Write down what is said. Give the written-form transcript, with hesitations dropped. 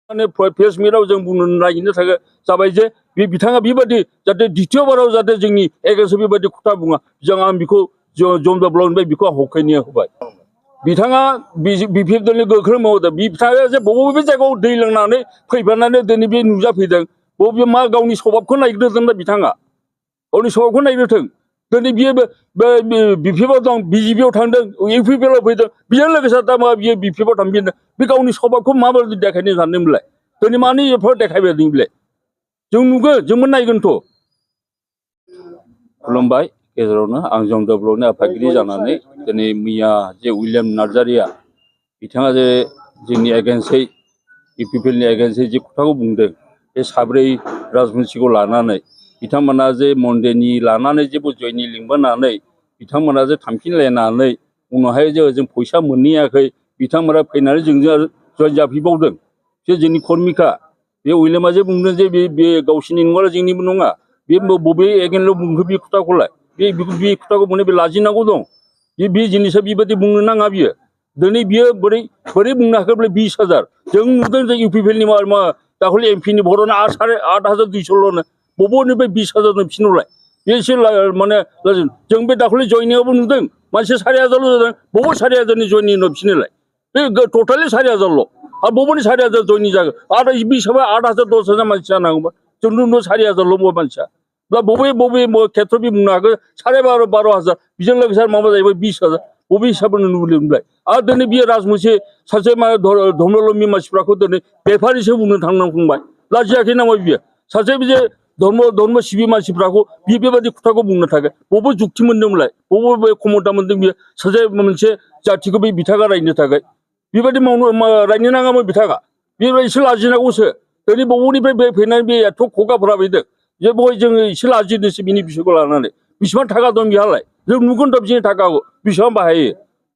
फेसमिटआव जों बुंनो नागिरनो थाखाय जाबाय जे बे बिथाङा बेबायदि जाहाथे द्वितीयबाराव जाहाथे जोंनि एगेन्स्टआव बेबायदि खोथा बुङा जों आं बेखौ जमदा ब्लकनिफ्राय बेखौ हखायनो होबाय बिथाङा बिपिएफनि गोख्रों मावदों बिथाङा जे बबे जायगायाव दै लोंनानै फैफानानै दिनै बे नुजाफैदों बबे मा गावनि स्वभाबखौ नायग्रोदों ना बिथाङा गावनि स्वभाबखौ नायग्रोथों दिनै बियो बिपिएफआव दं बिजेपिआव थांदों इउपिपिएलआव फैदों बेजों लोगोसे दा मा बियो बिपिएफआव थांफिनदों बे गावनि स्वभाबखौ माबायदि देखायनो सानदोंमोनलाय दिनै मानो एफोर देखायबाय बेलाय जों नुगोन जोंबो नायगोनथ' खुलुमबाय गेजेरावनो आं जमदा ब्लकनि आफादगिरि जानानै दिनै मैया जे उइलियाम नार्जारिया बिथाङा जे जोंनि एगेन्स्टै इउपिपिएलनि एगेन्स्टै जे खोथाखौ बुंदों बे साब्रै राजबंसिखौ लानानै बिथांमोना जे मन्डेनि लानानै जे जयनि लिंबोनानै बिथांमोना जे थांफिनलायनानै उनावहाय जे जों फैसा मोनहैयाखै बिथांमोना फैनानै जोंजों जयन जाफैबावदों जे जोंनि कर्मिका बे उइलियामा जे बुंदों जे बे गावसिनि नङा जोंनिबो नङा बे बबे एगेन्स्टआव बुंखो बे खोथाखौलाय बे खोथाखौ बुंनो बे लाजिनांगौ दं बे जिनिसा बेबायदि बुंनो नाङा बियो दिनै बियो बोरै बुंनो हाखोब्ला 20,000 जों नुदों जे इउपिपिएलनि मा दाखालि एमपिनि भटआनो 8,200ल'नो बबेनिफ्राय 20,000 फिनोलाय बे एसे माने जों बे दाखालि जयनिंआवबो नुदों मानसि 4,000ल' जादों बबाव 4,000नि जयनिं फिनोलाय बे टटेलि 4,000ल' आरो बबेनि 4,000 जयनिं जागोन आरो बे हिसाबै 8,000 10,000 मानसि जानांगौमोन जों नुदों 4,000ल' मानसिया दा बबे खेथ्रआव बे बुंनो हागोन 12,500 बेजों लोगोसे माबा जाहैबाय 20,000 बबे हिसाबै नुबोदोंमोनलाय आरो दिनै बियो राजबंसि सासे धर्मलम्बी मानसिफ्राखौ दिनै बेफारिसो बुंनो थांनांबाय लाजियाखै नामा बियो सासे बे धर्म सिबि मानसिफ्राखौ बेबायदि खोथाखौ बुंनो थाखाय बबे जुक्ति मोन्दोंमोनलाय बबे क्षमता मोन्दों बियो सासे मोनसे जाथिखौ बे बिथाङा रायनो थाखाय बेबायदि रायनो नाङामोन बिथाङा बेबायदि एसे लाजिनांगौसो दिनै बबेनिफ्राय बे फैनानै बे एथ' खगाफोरा फैदों जे बय जोङो एसे लाजिदोंसो बिनि बिसयखौ लानानै बेसेबां थाखा दं बिहालाय जों नुगोन थ' बिसिनि थाखाखौ बेसेबां बाहायो